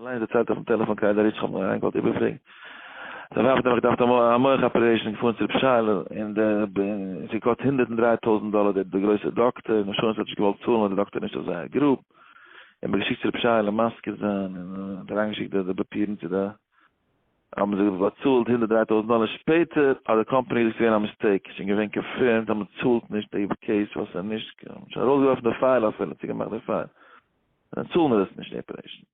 אליינס דערציילט אויפן טעלעפאן כדי ריטש כ'האב אריין געוואלט איבערפרעגן. זיין ווייב האט נעבעך געדארפט א מח operation געפארן צו רב שייעלע און די עס געקאסט 103 טויזנט דאלער די גרויסע דאקטער און אינשורענס האט נישט געוואלט צאלן ווייל די דאקטער איז נישט אויף זייער group און מ'האט געשיקט צו רב שייעלע מזכיר זיין און האט אריינגעשיקט די פאפירן צו די האבן זיי באצאלט 103 טויזנט דאלער. שפעטער האט די קאמפאני געזאגט ס'איז געווען א mistake, שוין געווען confirmed אז מ'צאלט נישט די case ווייל ס'איז נישט, מ'האט שוין ארויסגעווארפן די file אפילו, צוגעמאכט די file, דאן צאלן מיר עס נישט די operation.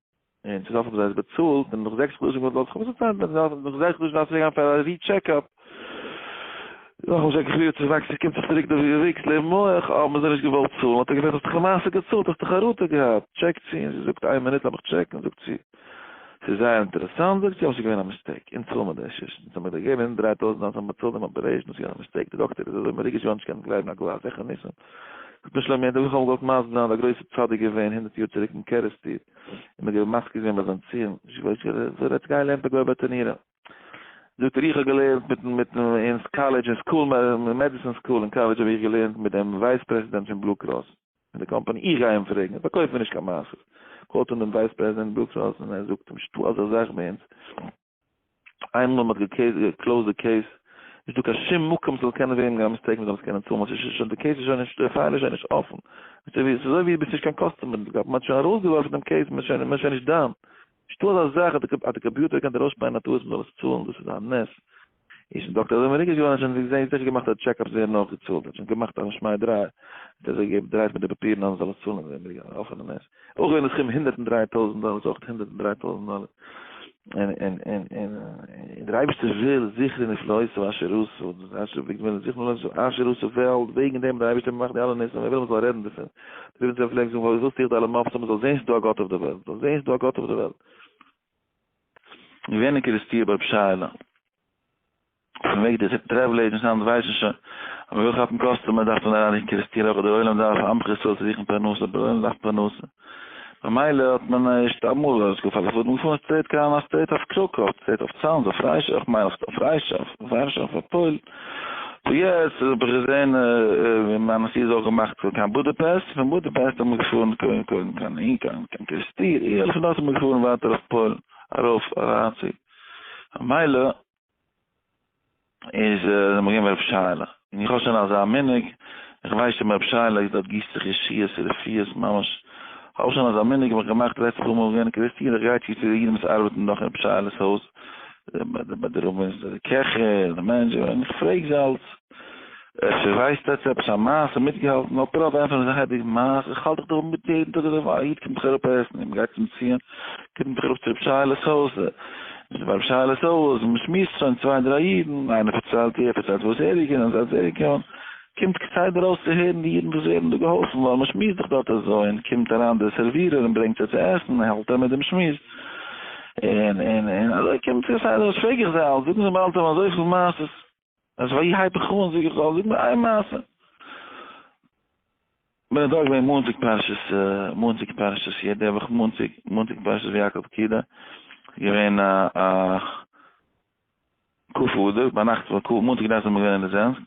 און צו סוף האבן זיי עס באצאלט, און נאך 6 חדשים געוואלט איך אביסל צייט, נאך 6 חדשים דארפסטו גיין פאר א re-checkup, נאכאמאל check איך ווי עס וואקסט, עס קומט זיך צוריק די געוויקס לעבן מח, האבן זיי נישט געוואלט צאלן, האט ער געפרעגט האסט דאך למעשה געצאלט, האסט דאך חרטה געהאט, טשעקט זי, און זי זאגט איין מינוט לאמיך טשעקן, זאגט זי, ס'איז זייער אינטערעסאנט, זאגט זי, אבער ס'איז געווען א mistake, אונז צאלן מיר דאס נישט, אונז האבן מיר געגעבן 103 טויזנט דאן האבן מיר באצאלט דעם operation, דאס איז געווען א mistake, די דאקטער איז אזוי מרוגש געווארן נישט געקענט גלייבן א גאר אזעלכע ניסים. זאגט מיר שלומי, איך האב געוואלט מסביר זיין אז א גרויסע צדיק געווען 100 יאר צוריק אין קערעסטיר, און מ'האט מזכיר געווען ביי זיין ציון, נישט געוואוסט גיי לערן פגוע בתנורא. זאגט ער איך האב געלערנט מיטן מיטן אין קאלעדזש אין school medicine school אין קאלעדזש האב איך געלערנט מיט דעם vice president פון Blue Cross פון די קאמפאני, איך גיי אים פרעגן, פארקויף מיר נישט קיין מעשות. call ט אן דעם vice president Blue Cross און ער זאגט אים נישטא אזא זאך ביי אונז, איינמאל מ'האט גע close ט די case, נישטא קיין שום מקום ס'זאל קענען ווערן קיין mistake מ'זאל עס קענען צאלן, ס'איז שוין די case איז שוין נישט, די file איז שוין נישט אפן, ס'איז אזוי ווי ביסט נישט קיין customer, מ'האט שוין ארויסגעווארפן דעם case, מ'איז שוין נישט דן, נישטא אזא זאך אז די קאמפיוטער קען ארויסשפייען א טעות מ'זאל עס צאלן, דאס איז א נס. איז שוין דאקטער אזוי מרוגש געווארן, האט שוין געזען זיכער געמאכט א checkup זיי האבן נאך געצאלט, האט שוין געמאכט א שמיי דריי, האט ער זיי געגעבן דרייט מיט די פאפירן אז מ'זאל עס צאלן, אזוי מרוגש, א אפענע נס. אויך געווען די סכום 103 טויזנט דאלער, איז אויך 103 טויזנט דאלער. און און און און און דער אייבערשטער וויל זכרו נפלאותיו אשר עשה, דאס אשר וויל זכרו נפלאותיו אשר עשה וועלט, וועגן דעם האט דער אייבערשטער געמאכט די אלע ניסים, ער וויל מ'זאל רעדן דערפון. דער רבי פלעגט זאגן, פארוואס ווילסטו איך די אלע מופתים, מ'זאל זען ס'איז דא א גאט אויף דער וועלט, מ'זאל זען ס'איז דא א גאט אויף דער וועלט. געווען אין קערעסטיר ביי רב שייעלע. אויפן וועג די travel agents היינט ווייסן שוין אז מ'וויל כאפן customer דארף מען אריין אין קערעסטיר אויך, דער עולם דארף עמך ישראל צו זוכן פרנסה, דער עולם דארף פרנסה. ממילא האט מען נישט אמאל אז געפאלן פארט מען געפארן straight קיין א straight אויף קראקא, straight אויף צאנז, אויף ריישא, איך מיין אויף ריישא, אויף ווארשא, אויף פוילן. so יעצט האב איך געזען ווי מיין נסיעה איז אויך געמאכט קיין בודאפעסט, פון בודאפעסט האט מען געפארן קיין קיין קיין קיין קערעסטיר, פון דארט האט מען געפארן ווייטער אויף פוילן, ארויף אריינצו. ממילא איז זענען מיר געווען ביי רב שייעלע, און איך האב שוין אזא מנהג, איך ווייס שוין ביי רב שייעלע איז דארט גיסט זיך ישועות און רפואות ממש, איך האב שוין אזא מנהג האב איך געמאכט די לעצטע פאר מאל געווען אין קערעסטיר, איך גיי צו צו די אידן וואס ארבעטן נאך אין רב שייעלע'ס הויז, ביי די רבינ'ס די קעכער, די manager, און איך פרעג זיי אלץ, אפשר ווייסט עטץ עפעס א מעשה מיטגעהאלטן, על פי רוב ענטפערן זיי הייליג מעשה, איך האלט דאך דא מיט יעדן טאג אזוי, א איד קומט דאך אראפ עסן, און מ'גייט צום ציון, קומט מען דאך אראפ צו רב שייעלע'ס הויז, איז ביי רב שייעלע'ס הויז, און מ'שמועסט שוין צוויי דריי אידן, איינער פארציילט איר, פארציילט וואס ער איז געקומען, און אזוי איז ער געקומען, קומט כסדר אויס צו הערן די אידן וואס ווערן דא געהאלפן, ווייל מ'שמועסט דאך דארט אזוי, און קומט אריין דער סערווירער און ברענגט זיי צו עסן, און האלט ער מיט דעם שמועס, און און און אזוי קומט כסדר אויס, פרעג איך זיי אלץ, זאגן זיי מיר אלץ אזויפיל מעשות. אז ווי הייב איך אן, זאג איך זאל זאג מיר איין מעשה. בין איך דארט געווען מאנטאג פרשת מאנטאג פרשת יעדע וואך מאנטאג מאנטאג פרשת ויקהל פקודי געווען א א כ' אדר ביינאכט מאנטאג נאכט זענען מיר געווען אין ליזענסק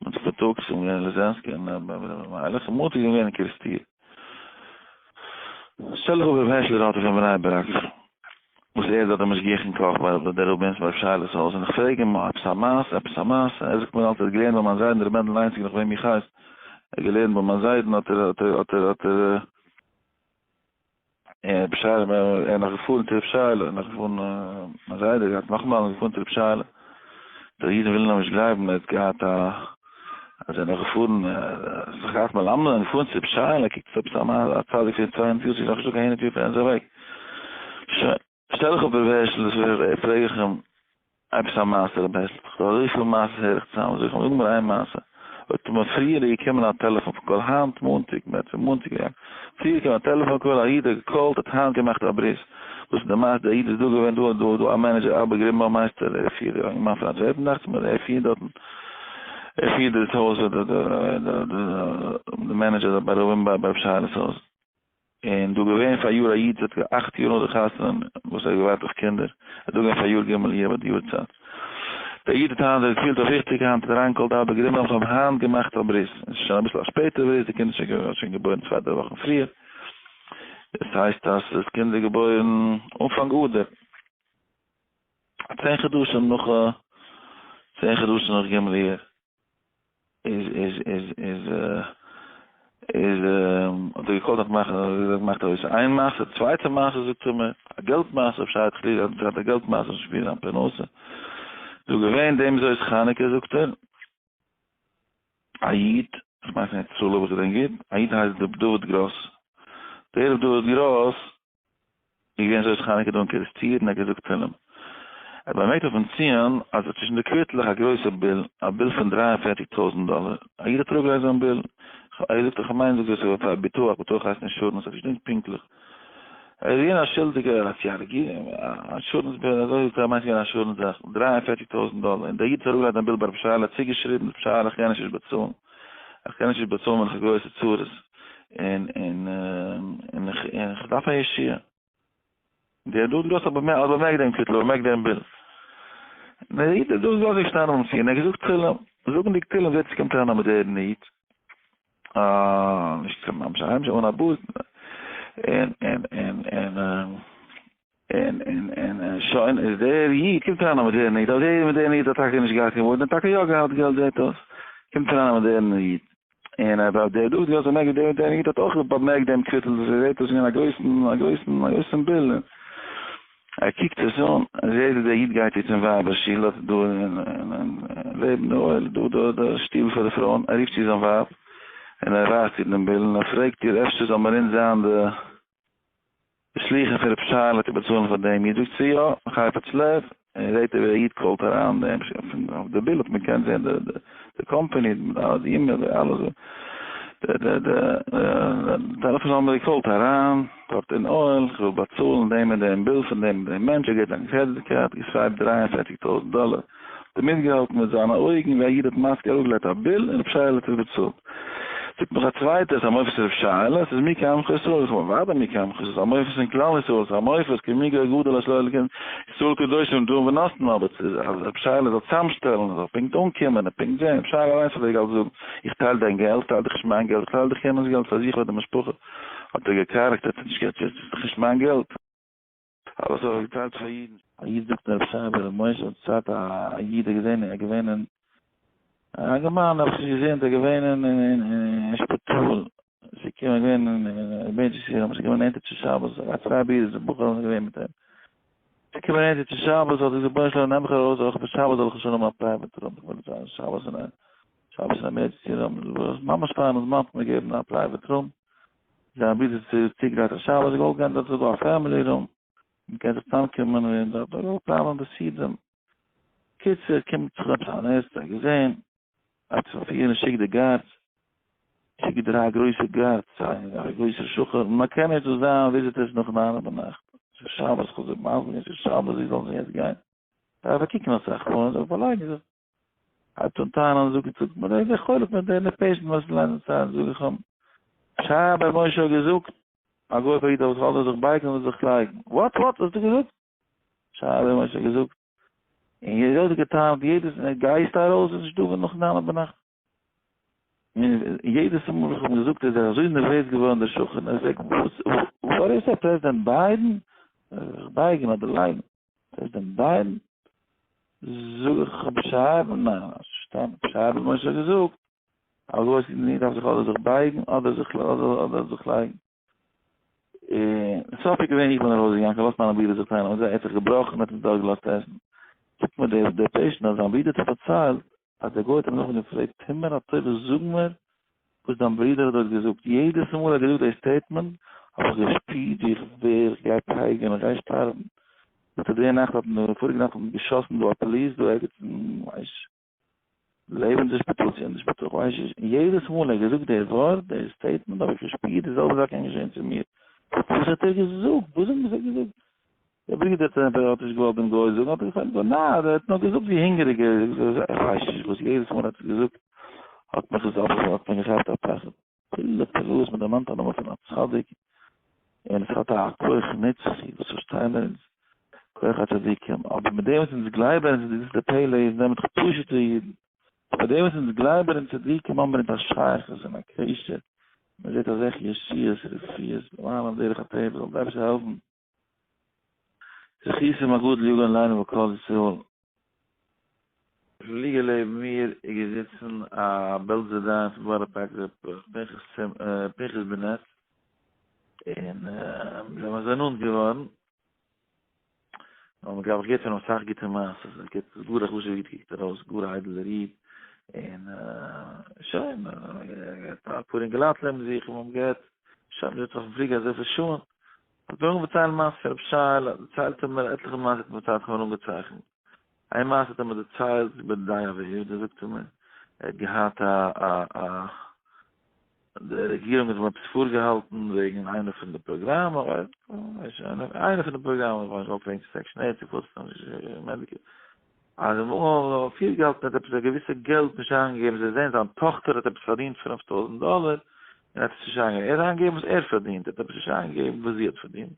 מאנטאג פארטאגס זענען מיר געווען אין ליזענסק און מיילעך און מאנטאג זענען מיר געווען אין קערעסטיר. שטעל איך אפ ר' הערשל ראטה פון בני ברק. וואס ער איז דארט דער משגיח אין קאך ביי די רבינ'ס ביי ר' שייעלע'ס הויז, און איך פרעג אים עפעס א מעשה, עפעס א מעשה, ער זאגט מיר אלץ ער האט געלערנט ביי מיין זיידן ר' מענדל איינציג נאך וועם איך הייס, ער האט געלערנט ביי מיין זיידן האט ער האט ער האט ער האט ער ר' שייעלע ער איז נאך געפארן צו ר' שייעלע, נאך געפארן מיין זיידע האט געהאט נאכאמאל געפארן צו ר' שייעלע, די אידן ווילן אים נישט גלייבן ער האט געהאט א. אז ער איז נאך געפארן, זיך געהאט מלמד און געפארן צו רבי שייעלע, קוקט עס עפעס א צדיק פון 42, נאך נישטא קיין הונדערט יאר פון אונזער וועג. שוין, שטעל איך אפ רבי הערשל, פרעג איך אים עפעס א מעשה, רבי הערשל, איך האב אזויפיל מעשות הער איך צוזאם, זאג איך אים, זאג מיר איין מעשה, האט מיר פריער געקומען א טעלעפאן call, היינט מאנטאג, מען האט פון מאנטאג געגאנגען, פריער געקומען א טעלעפאן call, א איד האט געקאלט, האט היינט געמאכט א ברית, וואס איז די מעשה, דער איד איז דא געווען, דא דא דא א manager, אבא גרינבוים הייסט ער, ער פירט, א אינגערמאן פון אנטווערפן דאכט זיך מיר, ער פירט דארטן. ער פירט דאס הויז די manager דארט ביי רובין ביי רב שייעלע'ס הויז, און דא געווען פאר יאר א איד האט 8 יאר נאך די חתונה וואס ער האט געווארט אויף קינדער, ער איז דא געווען פאר יאר ג' אייר ביי די יארצייט, דער איד האט היינט געפילט אויף וויכטיג היינט האט אריינגעקאלט אבא גרינבוים איך האב היינט געמאכט א ברית, עס איז שוין אביסל א שפעטער ברית די קינד איז שוין געבוירן צוויי דריי וואכן פריער. דאס הייסט אז דאס קינד איז געבוירן אנפאנג אדר, 10 חדשים נאך 10 חדשים נאך ג' אייר, איז איז איז איז איז האט ער געקאלט אויף מאכן, האט געמאכט ארויס איין מעשה, צווייטע מעשה זאגט ער מיר, א געלט מעשה, אפשר האט חלילה האט א געלט מעשה נישט געווען זיין פרנסה, דא געווען דעם זאת חנוכה זאגט ער, א איד, איך מיין פון ארץ ישראל אויב איך געדענק גוט, א איד הייסט ר' דוד גראס, דער ר' דוד גראס איז געווען זאת חנוכה דא אין קערעסטיר און ער האט געזאגט תהלים. ער האט באמערקט אויפן ציון אז צווישן די קוויטלעך א גרויסע bill, א bill פון 43 טויזנט דאלער, א איד האט אראפגעלייגט זיין bill, ער זאגט איך מיין זאגט ער ס'איז פאר ביטוח, ביטוח הייסט insurance, איך געדענק פונקטליך. ער איז געווען א שולדיגער, א ציארגיע, א insurance bill, אזוי זאגט ער, מיינט געווען א insurance זאך, 43 טויזנט דאלער, און דער איד האט אראפגעלייגט זיין bill ביי רבי שייעלע, האט צוגעשריבן, רבי שייעלע איך קען נישט באצאלן, איך קען נישט באצאלן ווען איך האב גרויסע צרות, און און און איך דארף א ישועה. דער דוד גראס האט באמערקט דעם קוויטל, באמערקט דעם bill. און דער איד, דער דוד גראס איז געשטאנען ביים ציון, ער האט געזאגט תהלים, זאגנדיג תהלים זעט זיך קומט אריין א מאדערנע איד, אה, נישט קיין ממש א היימישע, אן א בארד, און און און און און און און שוין, איז דער איד קומט אריין א מאדערנע איד, אבער דער מאדערנע איד האט טאקע נישט געהאט קיין בארד, און טאקע יא געהאט געלט זעט אויס, קומט אריין א מאדערנע איד, און אבער דער דוד גראס באמערקט דער דער איד האט אויך באמערקט דעם קוויטל, זעט אויס געווען א גרויסן א גרויסן א גרויסן bill, ער קוקט עס אן, ער זעט ווי דער איד גייט צו צום ווייבער שול, דארט איז דא לעבן די אוהל איז דא די שטיבל פאר די פרויען, ער רופט צו זיין ווייב, און ער ווייזט איר דעם bill, און ער פרעגט איר אפשר זאל מיר אונז זיין די שליחים פון רבי שייעלע צו באצאלן פאר דעם איד, זאגט זי יא, חפץ לב, און זעט ער ווי דער איד call ט אריין דעם, אויף די bill האט מען געקענט זען די קאמפאני, די אימעיל, די אלעס, די די טעלעפאן נומבער, ער call ט אריין דארט אין אוהל, איך וויל באצאלן דעם און דעם bill פון דעם און דעם מענטש, ער געט זיין credit card, גע swipe ט 43 טויזנט דאלער, האט ער מיטגעהאלטן מיט זיינע אויגן ווי א איד האט מסכים אראפגעלייגט א bill און ר' שייעלע האט עס באצאלט. זאגט נאך א צווייטער, ס'איז א מופת ר' שייעלע, ס'איז מי כעמך ישראל, איך מיין אוודאי מי כעמך ישראל, ס'איז א מופת אין כלל ישראל, ס'איז א מופת כי מי גוי גדול אשר לו אלקים ישראל קדושים דא ונתנו, אבער ס'איז אז ר' שייעלע זאל צאמשטעלן, זאל פונקט אנקומען און פונקט זען, ר' שייעלע אליינס פלעג אלץ זאגן, איך טייל דיין געלט, טייל דיך נישט מיין געלט, איך טייל דיך יענעמ'ס געלט פאר זיך פאר די משפחה, האט ער געקארגט, האט ער נישט געלט, ס'איז דאך נישט מיין געלט. אלעס האב איך געטיילט פאר אידן. א איד זאגט מיר רבי שייע בן רבי משה האט צייט א איד איז געווען ער געווען אין א אינגערמאן האב איך נישט געזען איז געווען אין אין שפיטאל ס'איז געקומען געווען אין emergency room ס'איז געווען נענטער צו שבת א צוויי ברידער די בחורים זענען געווען מיט אים ס'איז געקומען נענטער צו שבת האט ער געזאגט רבונו של עולם נעם מיך ארויס אויך אויף שבת זאל איך שוין האבן א private room איך וויל נישט זיין שבת אין א שבת אין emergency room ממש פארן זמן האט מען געגעבן א private room זיין ברודער איז צוגרייט א שבת געוואלט גיין דארט איז דא א family room מען קען זיך צוזאמקומען און דארט דארט אויך פראווען די סעודה. קיצור קומט זיך עפעס א נס האט ער געזען הייבט זיך אויף און שיקט די guards שיקט דריי גרויסע guards א גרויסער שחור מען קען נישט דא זיין visitors נאך ניין ביינאכט ס'איז שבת כ'האב זיי מסביר געווען ס'איז שבת ווי זאלן זיי יעצט גיין זיי פארקוקן אסאך מאל און זיי פארלייגן זיך הייבט אן טענה'ן זאגט זאגט מיר דער חולק מיט דער patient וואס ליינט צייט זאג איך אים שייע בן משה האט געזאגט א גוי פרעגט אויב איך זאל זיך בייגן אדער זיך לייגן וואט וואט האסטו געזאגט שייע בן משה האט געזאגט און יעדער האט געטענה'ט יעדעס גייסט ארויס איז נישט דא נאך ניין ביינאכט און יעדעס מאל וואס איך האב אים געזאגט איז ער אזוי נערוועז געווארן דער שכן ער זאגט וואס וואט איז דער פרעזידענט ביידן זיך בייגן אדער לייגן פרעזידענט ביידן זאג איך רבי שייע ניין שטאנען רבי שייע בן משה האט געזאגט אז וואס איז נישט דארף זיך אדער זיך בייגן אדער זיך אדער זיך לייגן און סוף איז געווען איך בין ארויסגעגאנגען כ'האב געלאזט מיינע ברידער זיך טענה'ן מיט זיי ער האט זיך געבראכן האט אונז דארט געלאזט עסן זאגט מיר דער דער patient אז זיין ברודער האט אים פארציילט אז דער גוי האט אים נאכדעם געפרעגט טו מיר א טובה זאג מיר וואס דיין ברודער האט דארט געזאגט, יעדעס מאל ער האט געזאגט די statement האב איך געשפירט ווי איך ווער, איך גיי פייגערן, איך גיי שטארבן. זאגט ער די נאכט האט מען, פאריגע נאכט האט מען געשאסן דא א police דא ערגעץ אין ווייס לעבן די שפיטאל צו אין די שפיטאל כ'ווייס נישט, און יעדעס מאל ער האט געזאגט די ווארט, די statement האב איך געשפירט די זעלבע זאך קען געשען צו מיר. וואס האט ער געזאגט? וואס האט ער געזאגט? דער ברודער האט האט נישט געוואלט דעם גוי זאגן, האט ער געפרעגט גוי, ניין, ער האט נאר געזאגט ווי הונגעריג ער איז, איך ווייס נישט וואס, יעדעס מאל ער האט עס געזאגט האט מיך עס האט מיר געכאפט א פחד. פלא פלאות, מען דערמאנט א נאמען פון א צדיק, און עס האט א כח נצחי, וואס פארשטייען מיר אונז, כח הצדיקים, אבער מיט דעם וואס אונז גלייבען אונז, דאס איז די פלא, איז נעמען דאך פשוט'ע אידן, מיט דעם וואס אונז גלייבען אין צדיקים האבן מיר אונז א שייכות און א קשר. מען זעט אזעלכע ישועות רפואות למעלה מדרך הטבע, זאל דער אייבערשטער העלפן זכותים הגדול יגן עלינו ועל כל ישראל. פליגער לעבן מיר איז געזיצן א בעלזער דיין פון בארא פארק ר' פנחס בנעט, און מיר זענען אזוי נאנט געווארן, האבן מיר געהערט פון אים אסאך גוטע מעשות, ער געבט גאר א חשוב'ע איד קוקט ער אויס, גאר א איידעלער איד, און שוין, אפאר אינגעלייט לעבן זיך און מיר האבן גערעדט, שוין, מ'זיצט אויפן פליגער אזויפיל שעה'ן, האט מיר אנגעהויבן פארציילן מעשות פון רבי שייעלע, דערציילט ער מיר עטליכע מעשות האט ער מיר פארציילט, איך האב מיר אנגעצייכנט, איין מעשה האט ער מיר דערציילט איבער די דיין אביהודה, זאגט ער מיר, ער האט געהאט א א א די רעגירונג האט אים עפעס פארגעהאלטן וועגן איינע פון די פראגראמען, איינע פון די פראגראמען, איך ווייס נישט אויב וועגן Section 8 צו food stamps, Medicare, אז זיי האבן פירגעהאלטן ער האט עפעס א געוויסע געלט נישט איינגעגעבן, זיי זעהן זיין טאכטער האט עפעס פארדינט 5000 דאלער, און ער האט עס נישט איינגעגעבן, ער האט איינגעגעבן וואס ער פארדינט, ער האט עפעס נישט איינגעגעבן וואס זי האט פארדינט,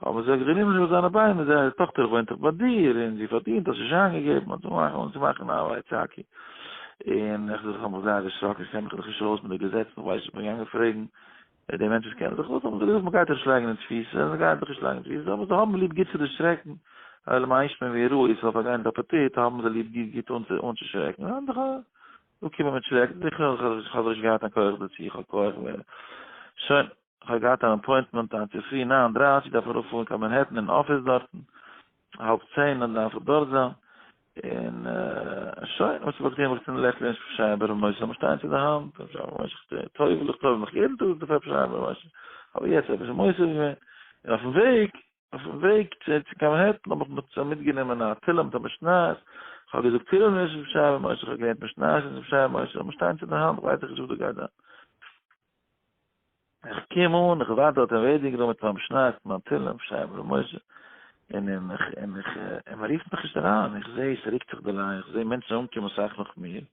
האבן זיי גענומען איבער זיינע ביינער, זייער טאכטער וואוינט דאך ביי דיר, און זי פארדינט, האסט נישט איינגעגעבן, האט אנגעהויבן צו מאכן א ויצעקו, און איך זאג איך האב מיך זייער דערשראקן, איך קען מיך דאך נישט אויס מיט די געזעצן, איך ווייס נישט, איך בין געגאנגען פרעגן די מענטשן וואס קענען זיך אויס, האבן זיי געזאגט מען גייט דיך נישט לייגן אין תפיסה, זיי גייען דיך נישט לייגן אין תפיסה, אבער זיי האבן ליב גוט צו דערשרעקן, למען ישמעו ויראו, עס זאל פארגיין די אפעטיט, האבן זיי ליב גוט גוט אנצושרעקן, דא קומען מיט שרעק, זיכער איך האב נישט געהאט קיין כח דערצו, איך האב כח ווער, שוין, איך האב געהאט אן appointment היינט צופרי 9:30 דארף איך אראפפארן קיין מאנהעטן אין אפיס דארטן, האלב צען דארף איך דארט זיין, און שוין, וואס האב איך געטון, איך צינד לעכט לערן איך פשעי ברוך משה זאל מיר שטיין צו די האנט, משה טובל איך טובל מיך יעדן טאג זאגט דער פשעי ברוך משה, אבער יעצט האב איך שוין מוסיף געווען, און אויפן וועג, אויפן וועג צו קיין מאנהעטן האב איך מיט מיטגענומען א תהלים מיט א משניות, איך האב געזאגט תהלים אין פשעי ברוך משה, איך האב געלערנט משניות אין פשעי ברוך משה, זאל מיר שטיין צו די האנט, איך ווייס דאך נישט וואס דא גייט זיין. איך קום אן, איך ווארט דארט אין waiting room מיט מיין משניות, מיט מיין תהלים, פשעי ברוך משה, און און איך און איך און מען רופט מיך נישט אריין, איך זע עס רוקט זיך די line, איך זע מענטשן אנקומען אסאך נאך מיר,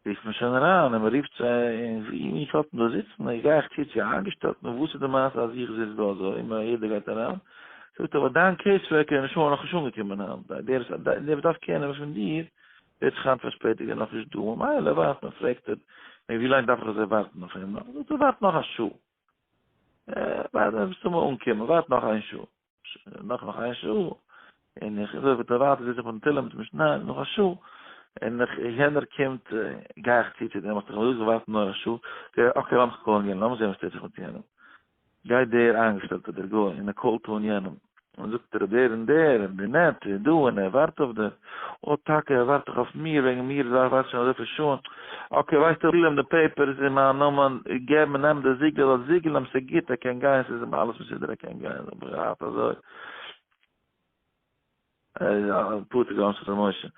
רופט מען שוין אריין און מען רופט זיי, און ווי מיך האט מען דא זיצן, איך גיי איך צו צו איינגעשטעלטן, וואס איז די מעשה אז איך זיץ דא אזוי, און יעדער גייט אריין, זאגט ער, אבער דיין case worker איז נשמה נאכנישט אנגעקומען היינט, דער וואס דארף care נעמען פון דיר, ווערט זיך היינט פארשפעטיגט און נאכנישט דא, ממילא ווארט מען, פרעגט ער, נו ווי לאנג דארף איך אזוי ווארטן אויף אים נאך, זאגט ער ווארט נאך א שעה, ווארט מסתמא אנקומען, ווארט נאך איין שעה, נאך נאך איין שעה, און איך אזוי וועט ער ווייטער זיצן פון תהלים מיט משניות נאך א שעה, און איך יענער קומט, גיי איך צו צו דעם, האסט דאך געזאגט ווארט נאר א שעה, okay לאמיך call ן יענעם, לאמיר זען וואס טוט זיך מיט יענעם. גייט דער איינגעשטעלטער דער גוי און ער call ט אן יענעם, און זאגט ער דער און דער און די נעט איז דא און ער ווארט אויף דיר, אוי טאקע ער ווארט דאך אויף מיר וועגן מיר ווארט שוין אזויפיל שעה'ן, okay ווייסטו פיל אים די papers אין מיין נאמען, געב מיר נעם די זיגל ער זאל זיגלען ס'איז גוט ער קען גיין ס'איז אים אלעס מסודר ער קען גיין, האב איך געהאט אזוי. פטור געווארן פון ר' משה.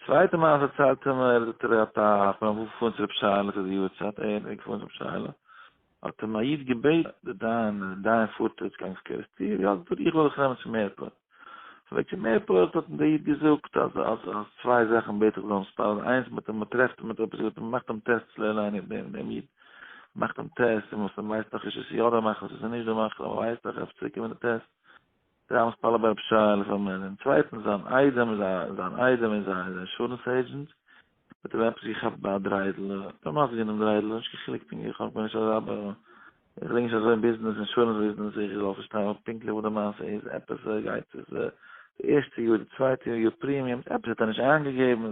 צווייטע מעשה ציילט ער מיר, זאגט ער האט א פון אמאל געפארן צו רב שייעלע צו די יארצייט, ער איז געפארן צו רב שייעלע, האט אים א איד געבעטן, די דיין, די דיין פארט יעצט קיין קערעסטיר, יא זאגט ער איך וועל דיך נעמען צום airport. אויפן וועג צום airport האט אים דער איד געזאגט אז אז אז צוויי זאכן בעט איך זאל מתפלל זיין, איינס מיט אים מ'טרעפט אים מיט עפעס גוט, מ'מאכט אים test ס לא עלינו דעם דעם איד, מ'מאכט אים test און וואס מ'ווייסט נאך נישט צו ס'איז יא די מחלה צו ס'איז נישט די מחלה, מ'ווייסט דאך אויף צוריקקומען די test. זיי מתפלל ביי רבי שייעלע פאר מיר, און צווייטנס זיין איידעם איז א זיין איידעם איז א איז א insurance agent, האט אים עפעס געכאפט ביי א דריידל, האט ער מסביר געווען דעם דריידל, נישט קיין חילוק פונקטליך, איך בין נישט אזא ב איך ליג נישט אזוי אין ביזנעס, insurance ביזנעס, איך זאל פארשטיין פונקטליך וואס די מעשה איז, עפעס גייט עס די ערשטע יאר, די צווייטע יאר premiums, עפעס האט ער נישט איינגעגעבן,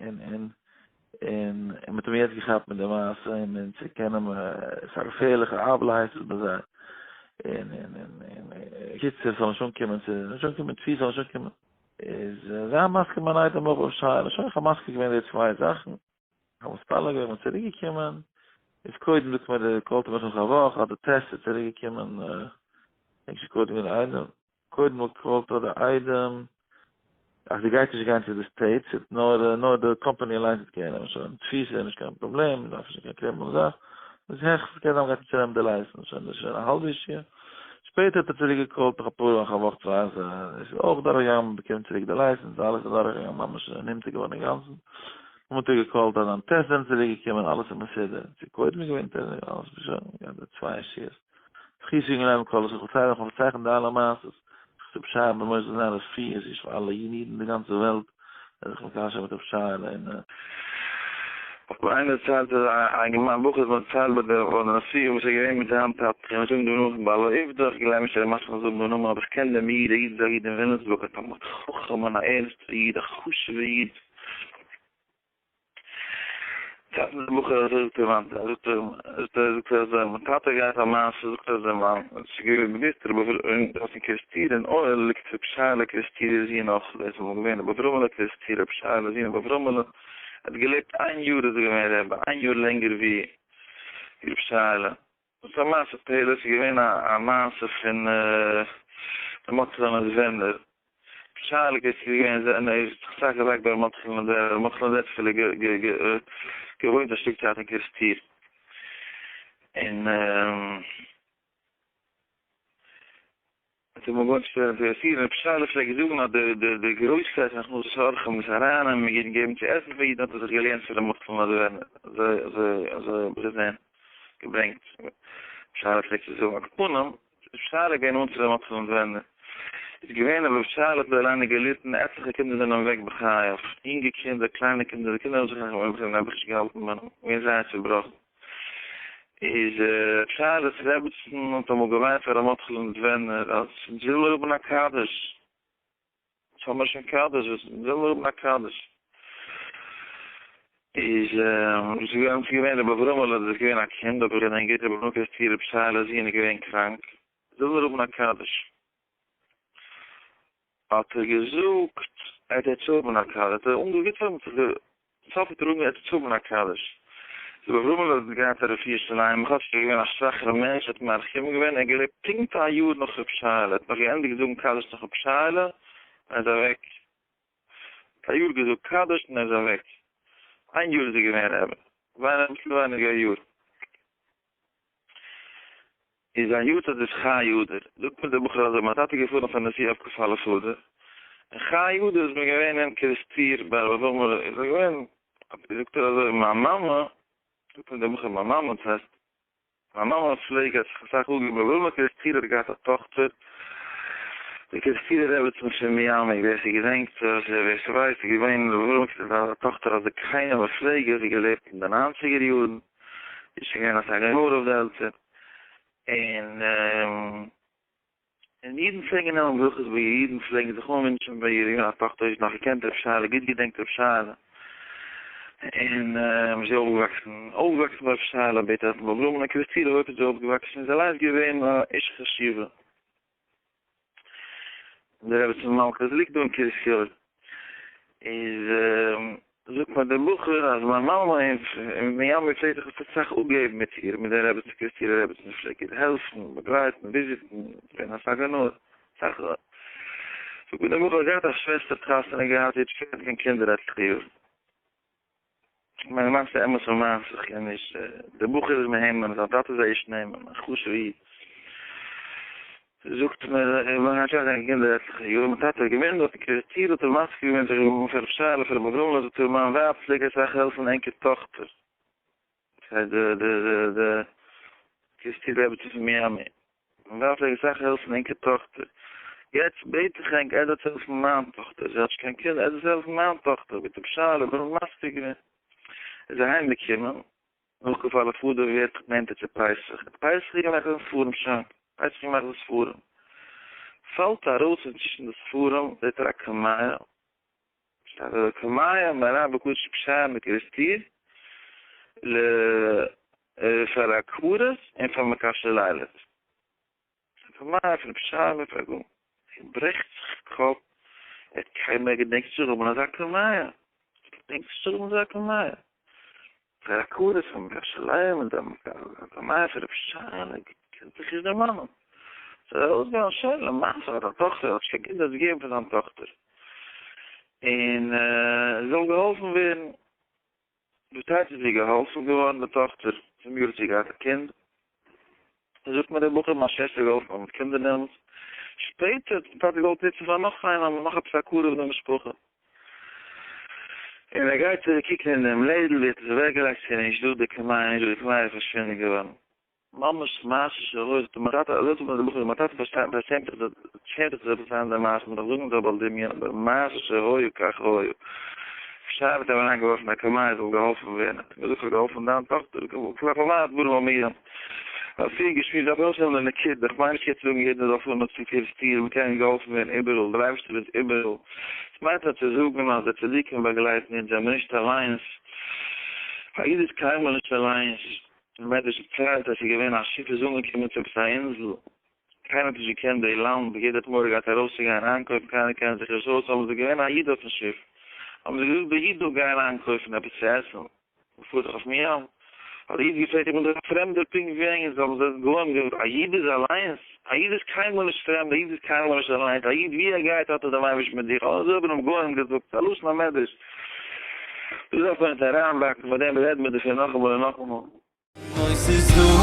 און און. און מען האט אים יעצט געכאפט מיט די מעשה און און צו קענען עס איז א געפערליכע עוולה הייסט עס ביי זיי און און און און קיצור ס'זאל נישט אנקומען צו נישט אנקומען תפיסה זאל נישט אנקומען איז זיי מסכים מיין איידעם אויך אויף שאלה שוין איך האב מסכים געווען די צוויי זאכן איך האב מתפלל געווען און צוריק געקומען איז קודם זאגט מיר די call ט מיך נאך א וואך אז די test איז צוריק געקומען נישט קודם געווען איידעם קודם האט call ט די איידעם אז זי גייט נישט גיין צו די state, ס'וועט נאר נאר די קאמפאני אליינס וועט קעיר נעמען שוין, תפיסה איז נישט קיין פראבלעם, מ'דארף נישט קיין criminal זאך, דאס העכסטנס קען זיין מ'גייט אים צונעמען די license, שוין דאס איז שוין א האלבע ישועה, שפעטער האט ער צוריק גע call ט נאך אפאר נאך א וואך צוויי אז עס איז אויך דורך געגאנגען מ'באקומט צוריק די license, אלעס איז דורך געגאנגען ממש נמתק געווארן אינגאנצן, נאכדעם האט ער גע call ט אז זיין test זענען צוריק געקומען אלעס איז מסודר, צו קודם איז געווען test אלעס איז שוין געהאט די צוויי ישועות. זכות יגן עלינו כל ישראל, כ'פארצייל איך פארצייכן די אלע מעשות, זכות רבי שייע בן משה זיין רפואה איז פאר אלע אידן אין די גאנצע וועלט, זיי זיך מקשר מיט רבי שייעלע און. אבער איינער דערציילט אז א אינגערמאן בחור האט מיר דערציילט ביי די נסיעה וואס איז געווען מיט זיין טאטע, איך קען נישט זאגן דעם נאמען פון בעל העובדא, איך גלייב נישט ער איז מסכים זאגן דעם נאמען אבער איך קען דעם איד, דער איד איז א איד אין וויליאמסבורג, א תלמיד חכם און א ערנסטער איד, א חשוב'ער איד. טאטע דער בחור אזוי זאגט ער מיין זאגט ער זאגט ער זאגט ער אזוי מיין טאטע גייט א מעשה זאגט ער אזוי מיין ס'איז געווען געוויסט רבי אברהם דארט אין קערעסטיר אין אוהעל ליגט רבי שייעלע קערעסטירער זון אויך דאס איז אמאל געווען רבי אברהמעלע קערעסטירער רבי שייעלע זון רבי אברהמעלע האט געלעבט איין יאר איז ער געווען רבי איין יאר לענגער ווי רבי שייעלע. דאס איז א מעשה פלא, ס'איז געווען א מעשה פון ר' מרדכי'לע נאדווערנער, שייעלע איז געווען זיין ער האט זיך אסאך געלייגט ביי ר' מרדכי'לע נאדווערנער, ר' מרדכי'לע נאדווערנער האט געוואוינט א שטיק צייט אין קערעסטיר, און. האט ער מגאון שטערן אינטערעסירט, רבי שייעלע פלעגט זאגן אז די די די גרויסקייט פון הכנסת אורחים איז אריין און מיר געבן צו עסן פאר אידן האט ער זיך געלערנט פון ר' מרדכי'לע נאדווערנער, אזוי אזוי אזוי האב איך געזען געברענגט, רבי שייעלע פלעגט צו זאגן, על כל פנים, רבי שייעלע איז געווען נאנט צו ר' מרדכי'לע נאדווערנער, איז געווען אז רבי שייעלע האט אליין געליטן, עטליכע קינדער זענען אוועק בחייו, אינגע קינדער, קליינע קינדער, די קינדער האבן זיך נעבעך נישט געהאלטן ביי אים, געווען זייער צובראכן. איז ר' שייעלע'ס רעבעצן האט אמאל געוויינט פאר ר' מרדכי'לע נאדווערנער אז אונז וויל מיר האבן א קדיש, אונז האמיר שוין קדיש, אונז וויל מיר האבן א קדיש. איז איז געווען רבי אברהמ'עלע איז געווען א קינד אבער געדענק גוט רבי אברהם קערעסטירער ר' שייעלע'ס זון איז געווען קראנק, וויל מיר האבן א קדיש. האט ער געזאגט ער וועט האבן א קדיש, האט ער אנגעוויצערט זיך סוף האט ער אנגעהויבן צו האבן א קדיש. רבי אברהמ'ל האט געהאט א רפואה שלימה, כאטש ער איז געווען א שוואכער מענטש האט מרחיב געווען, ער האט געלעבט פונקט א יאר נאך רבי שייעלע, ער האט נאך געענדיגט זאגן קדיש נאך רבי שייעלע און ער איז אוועק, האט א יאר געזאגט קדיש און ער איז אוועק, איין יאר איז ער געווען רבי, אביסל ווייניגער א יאר. איז זיין יארצייט איז חי אדר, זאגט מיר דער בחור אזוי, מיין טאטע איז געפארן אויף א נסיעה אויף כ"א אדר, און חי אדר איז מען געווען אין קערעסטיר ביי ר' אברהם, איז ער געווען, זאגט ער אזוי, מיין מאמע, זאגט מיר דער בחור, מיין מאמע, דאס הייסט, מיין מאמע פלעג האט זיך אסאך אפגעגעבן, ר' אברהם קערעסטירער האט געהאט א טאכטער, די קערעסטירער רעבעצין פון מיאמי, ווער ס'געדענקט, ווער ס'ווייסט, איז געווען ר' אברהם קערעסטירער א טאכטער א זקנה מופלגת, זי האט געלעבט אין די ניינציגער יארן. איז שוין געווען אסאך גאר אויף די עלטער, און און אידן פלעגן נעמען ברכות ביי איר, אידן פלעגן זיך אנווינטשן ביי איר, געווען א טאכטער, זי האט נאך געקענט רב שייעלע, גוט געדענקט רב שייעלע, און זי איז אויפגעוואקסן, אויפגעוואקסן ביי רב שייעלע, בית אברהם און קערעסטיר הויף איז זי אויפגעוואקסן, איז אליינס געווען א אשה חשובה. די רעבעצין מלכה זי ליגט דא אין קרית יואל, איז זאגט מיר דער בחור אז מיין מאמע אין מיאמי פלעגט זיך אסאך אפגעבן מיט איר, מיט די רעבעצין קערעסטירער רעבעצין, זי פלעגט איר העלפן, באגלייטן, וויזיטן, געווען אסאך גענוי, אסאך, זאגט מיר דער בחור זי האט א שוועסטער האט חתונה געהאט, זי האט שוין געהאט קיין קינדער עטליכע יאר. כ'מיין למעשה אמת ומעשה איך קען נישט, דער בחור איז מהימן, זיין טאטע איז א איש נאמן, א חשוב'ע איד, זאגט מיר ער האט שוין קיין קינדער עטליכע יאר, מיין טאטע איז געווען דארט אין קערעסטיר האט ער מסכים געווען זיך פאר ר' שייעלע פאר ר' אברהמ'לע זאגט ער מיין ווייב פלעג אסאך העלפן ענקער טאכטער, דאס הייסט די די די די קערעסטיר רעבעצין פון מיאמי. מיין ווייב פלעג אסאך העלפן ענקער טאכטער, יעצט בעט איך ענק ער זאל העלפן מיין טאכטער, זי האט נישט קיין קינדער, ער זאל העלפן מיין טאכטער, ביטע בשאלה, בין איך מספיק געווען. איז אהיים געקומען, נאך כפל הפודה ווערט זיך נענטער צו פסח, האט פסח געמאכט דעם ספרים שאנק, פסח געמאכט די ספרים, פאלט ארויס פון צווישן די ספרים זעט ער א קמיע, שטייט דארט קמיע מהרב הקדוש רבי שייע מקערעסטיר ל פאר הכרות און פאר מקשה לילות. קמיע פון רבי שייע פאר גאר. ער ברעכט זיך קאפ, ער האט קיינמאל געדענקט צו האבן אזא קמיע. געדענקט נישט צו האבן אזא קמיע. פאר הכרות פון מקשה לילה און דעם קמיע פון רבי שייע קען זיך נישט דערמאנען. ס'איז ארויסגעגאנגען שוין למעשה האט א טאכטער האט שוין קינדער צו געבן פאר זיין טאכטער. און זאל געהאלפן ווערן. וואס הייסט איז זי געהאלפן געווארן די טאכטער? צום יאר האט זי געהאט א קינד. זאגט מיר דער בחור מיין שוועסטער האט געהאלפן מיט קינדער דעמאלטס. שפעטער האט מיין טאטע געוואלט נוצן פאר נאך איינעם נאך עפעס א קרוב אין די משפחה. און ער גייט צוריק קוקן אין דעם לעדל ווי ער האט עס אוועקגעלייגט ס'איז נישט דא די קמיע נישט דא די קמיע איז פארשווינדן געווארן. ממש מעשה שהיה, זאגט מיין טאטע, אזוי זאגט מיר דער בחור, מיין טאטע פארשטייט פארשעמט זיך שעמט זיך צו פארציילן די מעשה, מ'דארף זאגן זאל בעל דמיון, אבער מעשה שהיה כך היה. שייעלע האט אים אריינגעווארפן א קמיע ער זאל געהאלפן ווערן, האט אים געזאגט כ'האב געהאלפן דיין טאכטער, כלפי מה הדברים אמורים? ווייל פריער געשמועסט דארף מען אויסהערן די נקודה, כ'מיין נישט יעצט צו זאגן יעדער זאל פארן אויף צו קערעסטיר, מ'קען געהאלפן ווערן איבעראל, דער אייבערשטער איז איבעראל, ס'מיינט נאר צו זאגן אז די צדיקים באגלייטן אונז, זעמיר נישט אליינס, א איד איז קיינמאל נישט אליינס, די מדרש דערציילט אז ס'איז געווען א שיף איז אנגעקומען צו עפעס א אינזל, קיינער האט נישט געקענט די לאנד, יעדער האט מורא געהאט ארויסצוגיין איינקויפן, קיינער קען זיך נישט אויס, אבער ס'איז געווען א איד אויפן שיף, האבן זיי געזאגט די איד זאל גיין איינקויפן עפעס צו עסן, מ'פארט דאך אויפן ים, האט די איד געפרעגט איך בין דאך א פרעמדער פונקט ווי ענק, האבן זיי גוים געזאגט א איד איז אליינס? א איד איז קיינמאל נישט פרעמד, א איד איז קיינמאל נישט אליינס, א איד ווי ער גייט האט ער דעם אייבערשטן מיט זיך, אזוי האבן אים גוים געזאגט, ס'איז א לשון המדרש, דאס דארף מען נישט אריינבאקן, פאר דעם רעדן מיר דערפון נאכאמאל און נאכאמאל. אוי ס'איז דא.